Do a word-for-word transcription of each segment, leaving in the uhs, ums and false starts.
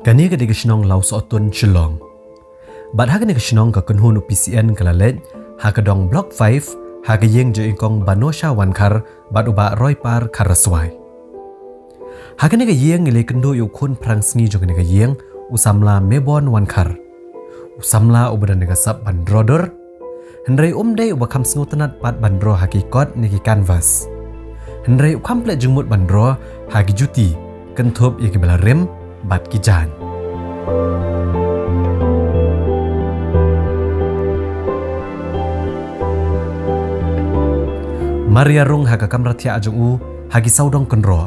Kane ka dei ka shnong Lawsohtun, Shillong. Bad ha kane ka shnong ka kynhun u P C N ka la leit ha ka dong Block five, ha ka ïing jong i Kong Banosha Wankhar bad u Bah Roypar Kharaswai. Ha kane ka ïing ngi la ïakynduh ïa u khun phrangsngi jong kane ka ïing, u samla Mebon Wankhar. U samla uba don ïa ka sap ban draw dur. Hynrei um dei uba kham sngewtynnad pat ban draw ha ki kot ne ki canvas. Hynrei u kham plet jingmut ban draw ha ki juti, kynthup ïa kiba la rim bad ki jaiñ. Mar ïa rung ha ka kamra thiah jong u, ha ki sawdong kynroh,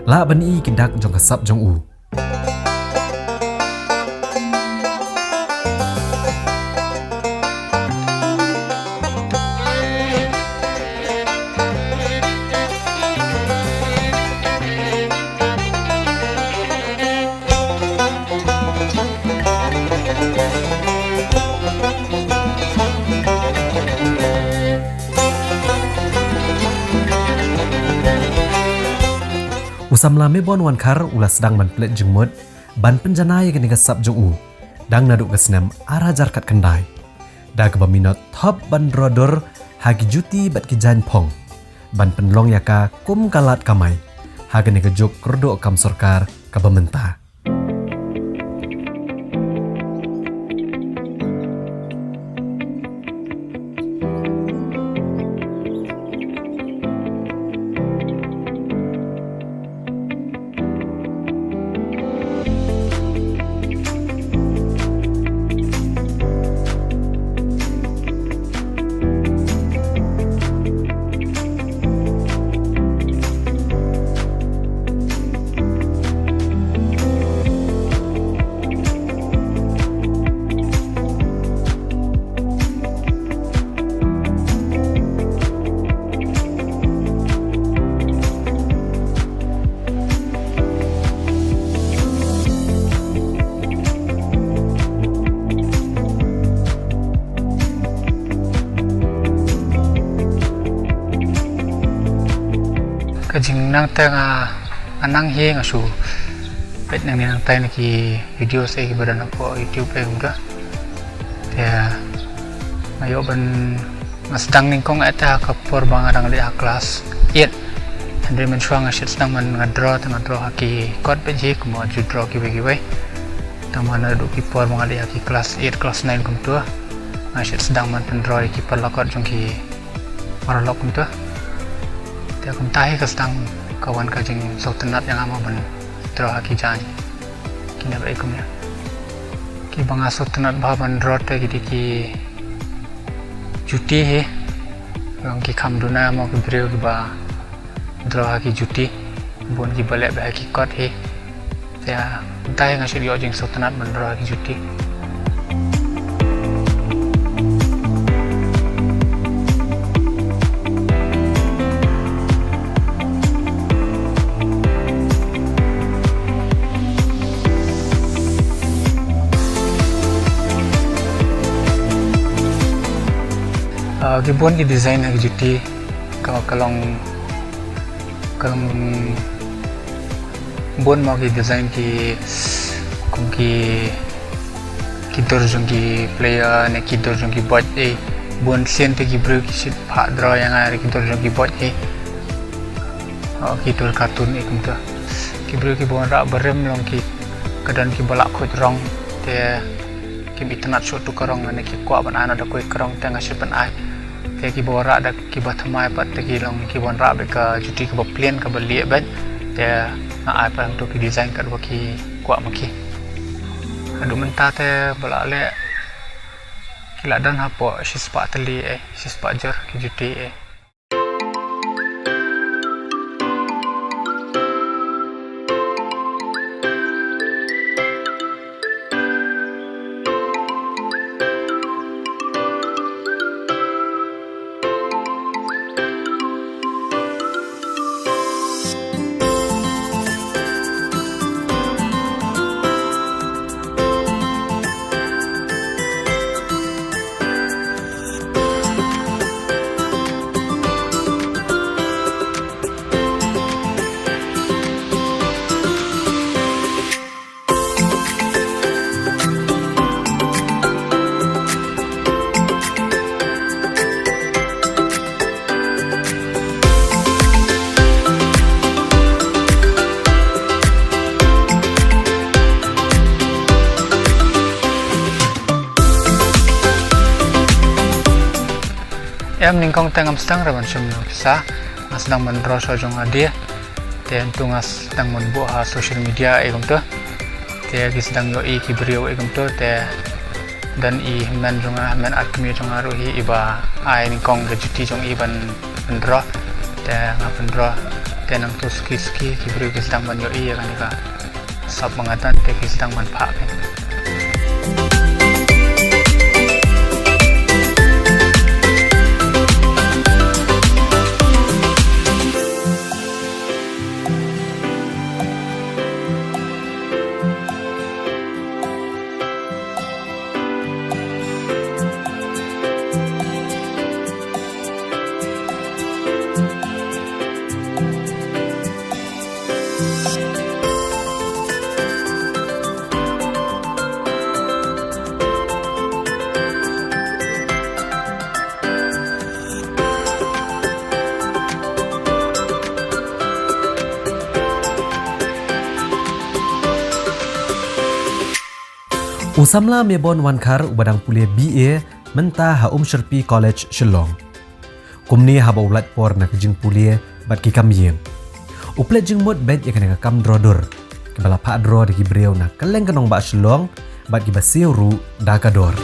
lah ban i ki dak jong ka sap jong u. U samla Mebon Wankhar u la sdang ban plet jingmut ban pynjanai ïa kane ka sap jong u, dang naduh ka snem ar hajar khatkhyndai, da kaba minot thop ban draw dur ha ki juti bad ki jaiñ phong, ban pynlong ïa ka kum ka lad kamai ha kane ka juk kyrduh kam sorkar kaba mynta. Ka jingnang te nga, nga nang hi nga shu peit nangne nangtai na ki video se kiba don hapoh YouTube eh kumta. Te nga ïoh ban, nga sdang nyngkong eh te ha ka por ba nga dang leit ha class eight. Hynrei mynshuwa nga shait sdang ban nga draw te nga draw ha ki kot beit hi kumba ju draw kiwei kiwei. Tang ba naduh ki por ba nga leit ha ki class eight, class nine kumta, nga shait sdang ban pyndraw ïa ki paralok kot jong ki paralok kumta. Te kumta hi ka sdang ka wan ka jingsngewtynnad ïa nga mo ban draw ha ki jaiñ, ki nep ei kumne. Kiba nga sngewtynnad bha ban draw te ki dei ki juti hi. Long ki kham duna mo ki briew kiba draw ha ki juti. Bun kiba leh beit ha ki kot hi. Te kumta hi nga shait ïoh jingsngewtynnad ban draw ha ki juti. Ah, ki bun ki design ha ki juti, ka, ka long, ka long bun mo ki design ki, kum ki, ki dur jong ki player ne ki dur jong ki boit eh. Bun sien te ki briew ki shait phah draw ïa nga ïa ki dur jong ki boit eh. Oh, ki dur cartoon eh kumta. Ki briew kiba wanrah barim long ki, ka don kiba lah khuid rong. Te kim itynnad shuh tu ka rong, ne ki kwah ban ai noh da kawei ka rong te nga shait ban ai. Te kiba wanrah da kiba thymmai pat te ki long kiba wanrah beit ka juti kaba plain kaba lieh beit. Te nga ai pat hangto ki design katba ki kwah ma ki. Haduh mynta te ba lah leh ki la don hapoh shispah tylli eh, shispah jur ki juti eh. Em, nyngkong te ngam sdang ruh ban shim pisa, nga sdang ban draw shuwa jong nga die. Te hangtu nga sdang ban buh ha social media ei kumto. Te ki sdang ïohi ki briew ei kumto, te don i hynmen jong nga, hynmen ar kmie jong nga ruh hi iba ai nyngkong ka juti jong i ban pyndraw. Te nga pyndraw, te nangtu suki suki ki briew ki sdang ban ïohi ïa kane ka sap ba nga don, te ki sdang ban phah kein. U samla Mebon Wankhar uba dang pule B A mynta ha Umshyrpi College Shillong. Kumne haba u lait por na ka jingpule bad ki kam ïing, u plie jingmut beit ïa kane ka kam draw dur, kiba la phah draw da ki briew na kylleng ka nongbah Shillong bad kiba siew ruh da ka dor.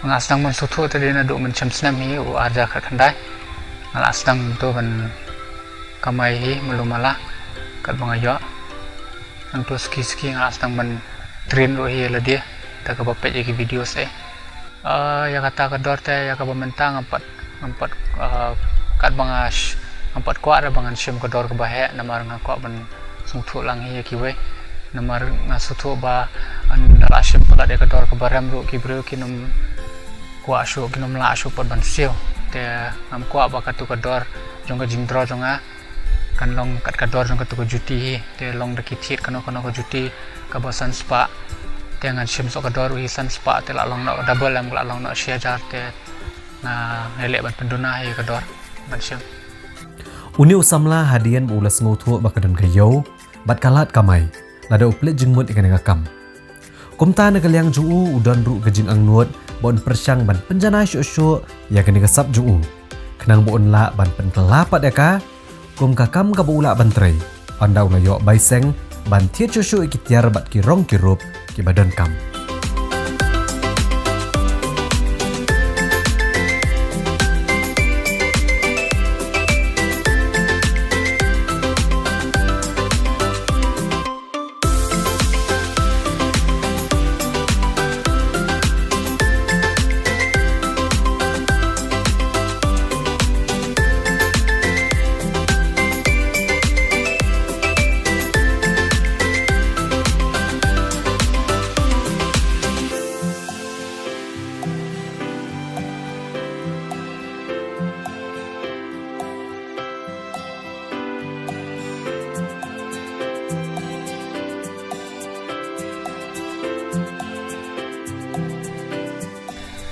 Nga sdang ban sngewthuh te dei naduh mynshem snem hi u arhajar khatkhyndai. Nga la sdang to ban kamai hi malu mala katba nga ïoh. Nangtu suki suki nga la sdang ban train ruh hi ïa lade da kaba peit ïa ki videos eh. Ah, ïa kata ka dor te ïa kaba mynta ngam pat, ngam pat, ah, katba nga sh-, ngam pat kwah re ba ngan shim ka dor kaba heh, namar nga kwah ban sngewthuh lang hi ïa kiwei. Namar nga sngewthuh ba ynda la shim palat ïa ka dor kaba rem ruh ki briew kin ym kwah shuh, kin ym lah shuh pat ban siew. Te ngam kwah ba katu ka dor jong ka jingdraw jong nga kan long kat ka dor jong katu ka juti hi. Te long da ki thied kano kano ka juti kaba san spah, te ngan shim shuh ka dor hi san spah, te la long noh double, em, la long noh shi hajar, te nga, nga leh ban pynduna hi ka dor ban shim. Une u samla hadien ba u la sngewthuh ba ka don ka ïew bad ka lad kamai, lada u plie jingmut ïa kane ka kam. Kumta na ka liang jong u u don ruh ka jingangnud ba un pyrshang ban pynjanai shuh shuh ïa kane ka sap jong u, khnang ba un lah ban pynkylla pat ïa ka kum ka kam kaba u lah ban trei, ynda u la ïoh bai seng ban thied shuh shuh ïa ki tiar bad ki rong ki rup kiba donkam.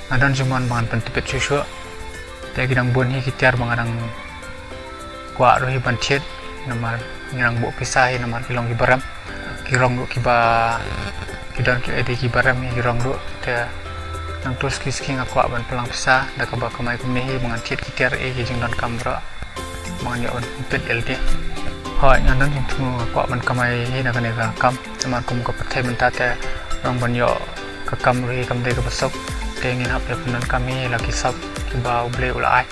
Nga don jingmon ba ngan pyntipit shuh shuh. Te ki dang bun hi ki tiar ba nga dang kwah ruh hi ban thied, namar ngi dang buh pisa hi namar ki long kiba rem. Ki rong ruh kiba, ki don ki edi kiba rem hi ki rong ruh. Te nangtu suki suki nga kwah ban pynlang pisa da kaba kamai kumne hi ba ngan thied ki tiar ïa ki jingdonkam baroh ba ngan ïoh ban pynpit ïa lade. Hooid, nga don jingthmu nga kwah ban kamai hi na kane ka kam, namar kum ka pyrthei mynta te long ban ïoh ka kam ruh hi kam dei kaba suk. Te ngin hap ïa pyndonkam hi la ki sap kiba U Blei u la ai.